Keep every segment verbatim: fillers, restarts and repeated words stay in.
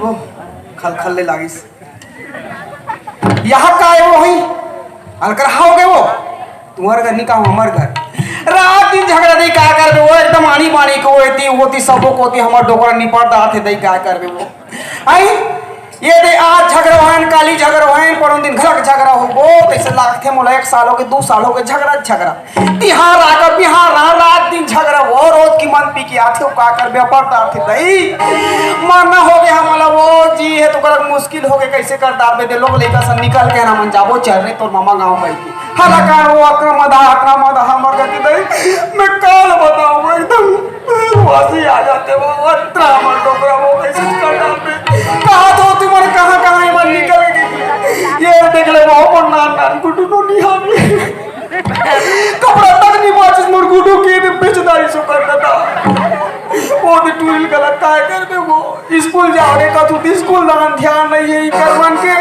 ओ, खलखल ले लागिस। यहाँ का है वो ही? अलकरहा हो गए वो। तुम्हारे घर नहीं का, हमर घर। रात दिन झगड़ा नहीं, का करबे वो? एकदम आनी बानी को होती, होती सबो कोती हमर डोकरा निपट दाथे दई, का करबे वो? आई, ये दे आज झगड़ा होएन, काली झगड़ा होएन, परों दिन घलक झगड़ा हो, वो तैसे लागथे मोला एक साल हो के, दू साल हो के झगड़ा, झगड़ा। तिहार आगा, बिहार रहा, रात दिन झगड़ा हो, रोज की मन पी के आथे, का करबे, अपन आथे दई। मरना हो गया हमला, वो जी है तो करक मुश्किल हो गया, कैसे कर डारबे दे, लोग लइका सन निकल के ना मन जाबो, चल रे तोर मामा गाँव भाई की। हला का वो अतना मदा, अतना मदा हमर गति दई, मैं काल बताऊँ एकदम। वासी आ जाते वो, अतरा हमर डोकरा वो कैसे कर डालते। कहा तो तुमन कहाँ, कहाँ ये मन निकल के ये देख ले वो, अपन नान नान गुड्डू नो निहामी। कपड़ा तक नहीं बाचिस मोर गुड्डू के, दे बेचदारी सो कर देता। वो दे टूरिल गलत काय कर दे वो। स्कूल जाओ रे, कथू तो स्कूल दान ध्यान नहीं है, ई कर मन के।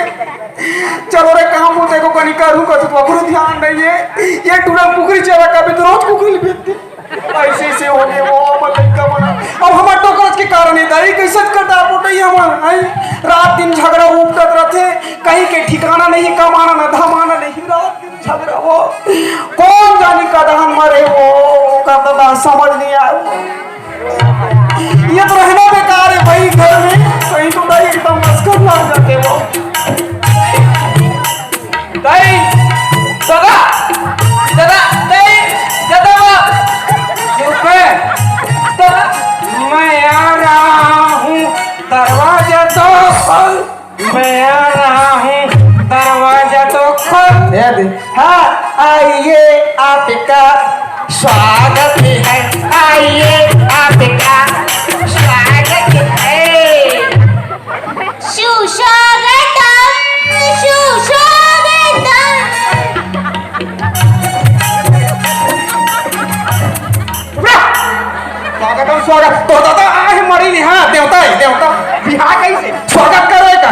चलो रे, काम होते को कनी करूँ, कथू तो ओकरो ध्यान नहीं है। ये टूरा कुकरी चला कभी तो रोज कुकरी बेचते। ऐसे से हो गए वो, अब लइका बना। अब हमर डोकरच के कारण है, दाई कैसे करता पोटई हमर, हैं? रात दिन झगड़ा उपटत रहते, कहीं के ठिकाना नहीं, कमाना ना धमाना नहीं, रात दिन झगड़ा वो। कौन जानी कदहन मरे वो, वो का तो ना समझ नहीं आए। ये तो रहना बेकार है भाई घर में, कहीं तो दाई एकदम मस्कर लग जाते वो। दाई, दादा, दादा, दाई, दादा बा। चुप है। दादा, मैं आ रहा हूँ, दरवाजा तो खोल। मैं आ रहा हूँ, दरवाजा तो खोल। दे दे। हाँ, आइए, आपका स्वागत है, आइए, आपका स्वागत है। सुस्वागतम, सुस्वागतम। स्वागतम, स्वागत। तो दादा आहे मरी नहीं, हाँ, देवता है, देवता। बिहार कैसे स्वागत करे का?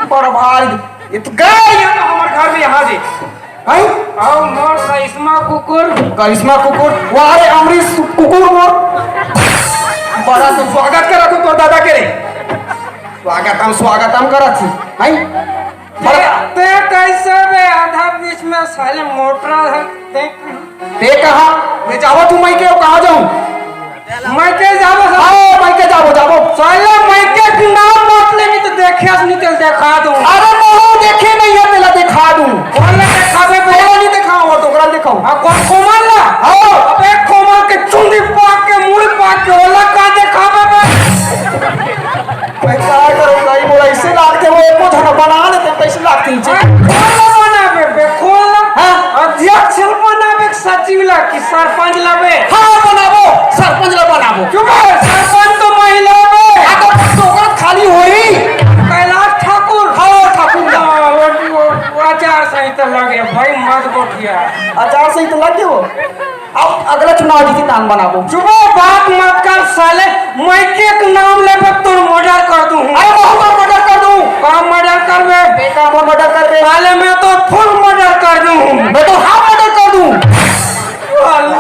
बड़ा भारी। ये तो गए, ये तो हमारे घर में यहाँ से। हैं? आओ मोर करिश्मा कुकुर। करिश्मा कुकुर? वाह रे अमरीश कुकुर मोर। बड़ा तो स्वागत करा तू तो दादा के रे। स्वागतम, स्वागतम करत ही। हैं? ते, बड़ा ते कैसे बे आधा बीच में साले मोटरा है, ते ते कहा? मैं जावत हूँ, मैं के कहाँ जाऊँ? मैं के जावो सब? हाँ, मैं के जावो, जावो। साले मैं के नाम मत ले, नहीं तो देखे नहीं तो देखा दूँ। अरे मोहू देखे नहीं है, पहला दिखा दूँ। बोले दिखावे बे। पहला नहीं दिखाओ, तो ओकरा दिखाओ। हाँ, कौन कोमल ला? हाँ। अबे कोमल के चुंदी पाक के, मुड़ी पाक के, ओला का दिखावे बे? मैं का करूँ भाई, मोला ऐसे लागते वो एको झन बना लेते, कैसे लागते हैं? हाँ, खोल ला बनाबे बे, खोल ला। हाँ। अध्यक्ष ला बनाबे, सचिव ला कि सरपंच ला बे? हाँ, बनाबो, सरपंच ला बनाबो। चुप है, सरपंच तो महिला बे। हाँ, तो, तो ओकर खाली होई। कैलाश ठाकुर। हाँ, ठाकुर ला। हाँ, वो, वो, वो आचार संहिता लगे भाई, मत गोठिया। आचार संहिता लग गए वो? अब अगला चुनाव जीती तान बनाबो। चुप, बात मत कर साले, मैं के एक नाम लेबे तोर मर्डर कर दूँ। अरे बहुत बार मर्डर कर दूँ। का मर्डर करबे? बेटा मोर मर्डर करबे। साले मैं तो फुल मर्डर कर दूँ। मैं तो हाफ मर्डर कर दूँ। साले।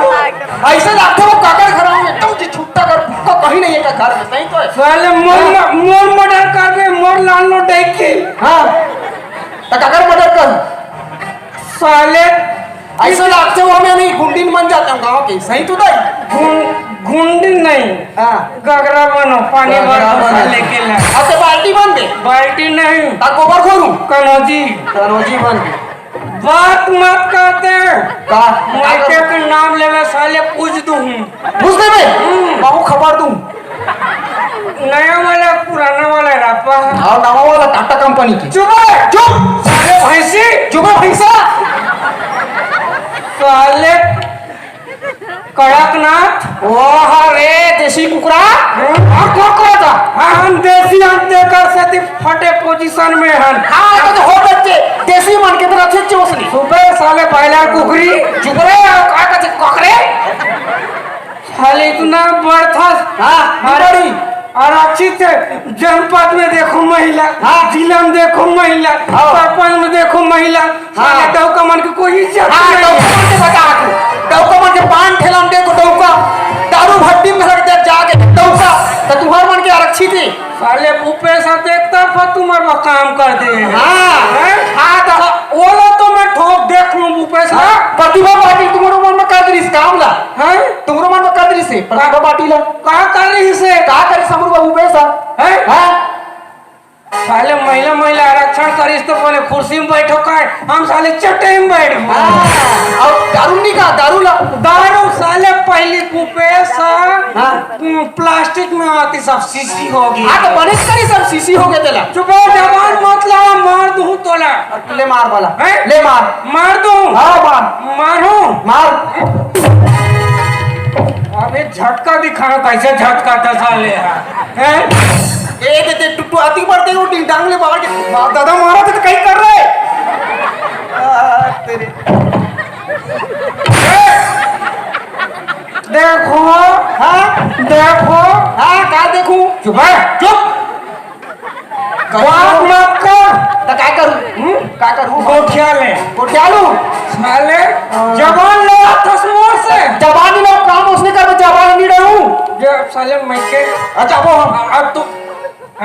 ऐसे लागथे वो काकर घर में एकदम जी छुट्टा कर, को कहीं नहीं है का घर में, सही तो है। साले मोर हाँ। म-, मोर मर्डर करबे, मोर लान लो देख के। हाँ। तो काकर मर्डर कर? साले ऐसा लागथे वो हमें नहीं, गुंडीन मन जाता हूँ गाँव के, सही तो नहीं? गुं-, गुंडीन नहीं। हाँ। गगरा बनो, पानी गगरा भरो, बनो। लेके ला। अब तो बाल्टी बन दे। बाल्टी नहीं। ता गोबर घोरू। कनौजी। कनौजी बन दे। बात मत करते। का? मैं के के नाम लेवे साले पूछ दूँ। पूछ देबे? हम्म। बाबू खबर दूँ। नया वाला, पुराना वाला रापा। हाँ, नवा वाला टाटा कंपनी के। चुप है। चुप। साले भैंसी। चुप है भैंसा। साले कड़कनाथ। वाह रे, देसी कुकरा। हाँ। और कौन कौन था? हाँ, हम देसी, हम देकर से फटे पोजीशन में हन। हाँ, तो हो बच्चे, देसी मन के तरह से चोसनी। सुबह साले बॉयलर कुकरी। चुप रे, और का कहते ककरे? खाली इतना बड़ था। हाँ, अरे, बड़ी। और अच्छी से जनपद में देखो महिला, हाँ। जिला में देखो महिला, हाँ। सरपंच में देखो महिला, हाँ। साले डौका मन के कोई इज्जत हाँ, नहीं। डौका मन के बता तू। डौका मन के पान ठेला में देखो डौका, दारू भट्टी में घर के जाके डौका, तो तुम्हार मन के आरक्षित साले भूपेश ह तो एक तरफा तुमर बर काम कर दे हे। हाँ। हैं? हाँ, तो ओला तो मैं ठोक देख लूं भूपेश ला। हाँ, प्रतिभा पाटिल तुमरो मन में कर दिस काम ला। हैं? तुमरो मन में कर दिस हे, प्रतिभा पाटिल ला। का कर रही से? का करिस हमरो भूपेश ह? हैं? हाँ। साले महिला, महिला आरक्षण करिस तो बोले कुर्सी में बैठो काय, हम साले चटई में बैठो। हाँ, अउ दारू नहीं का, दारू ला। दारू साले पहली भूपेश ह। हाँ। हम्म, प्लास्टिक में आती सब शीशी होगी। हाँ, तो बने करी सब शीशी हो गए तेला। चुप हो, जबान मत लड़ा, मार दूं तोला। ले मार वाला। हैं? ले मार। मार दूं? हाँ, मार। मारूं? मार। अबे झटका दिखा, कैसे झटका था साले यार। हैं? ए, दे, दे, टुट्टू आती बढ़ते वो डिंग डांग ले बाहर के। मार दादा मारा तो कहीं कर रहे। आ, तेरे। देखो, हाँ? देखो। हाँ, का देखूं? चुप है। चुप। बात मत कर। तो का करूं? हम्म? का करूं? गोठिया ले। गोठिया लूं? साले, जबान लड़ा थस मोर से। जबान नहीं लड़ा, काम उसने कर, जबान नहीं रहूं। ये साले मैं के अच्छा, वो हम। अब तू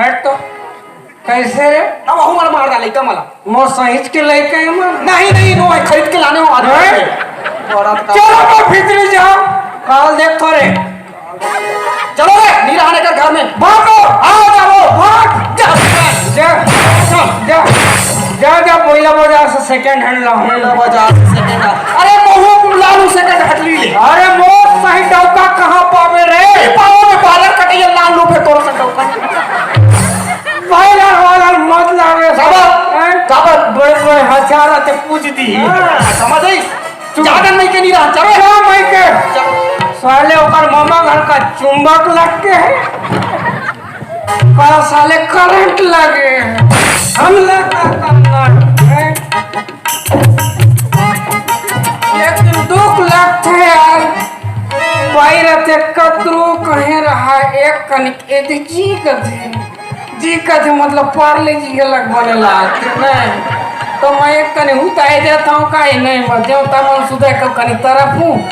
हट तो। कैसे रे? अब वहू मला मार डाले, का मला? मोर सहिज के लइका हे मन। नहीं, नहीं, नो है, खरीद के लाने हो आज। हैं? बड़ा का- चलो तो भीतरी जाओ, काल देख तो रे। चलो रे, नहीं रहने कर घर में। भागो। आओ, जाओ। भाग। जा, जा, जा, जा, जा, जा, बोइला बाजार से second hand लाओ। बोइला बाजार से second hand। अरे, महू लालू second hand ले ले। अरे, मोर सही डौका कहाँ पावे रे? नहीं पावे में बाजार कटैया लालू पे तोर से डौका। भाई यार, वाला मत लावे। काबर? हैं? काबर? बड़े बड़े हथियार आते पूछ दी। हाँ, समझ आई? तू जागन नहीं के नहीं रहा, चलो। क्या मैं के? चलो। साले ओकर मामा घर का चुंबक लग के है। का साले करंट लगे है। हम लगा करना है। लेकिन दुख लगते यार। भाई रहते कतरू कहे रहा एक कनिक ए दे जी कर दे। जी कथे मतलब पार्ले जी के लग बने लागथे, नहीं तो मैं एक कनी उताए देता हूँ, काहे नहीं, मैं देवता मन सुधे के कनी तरफ हूँ।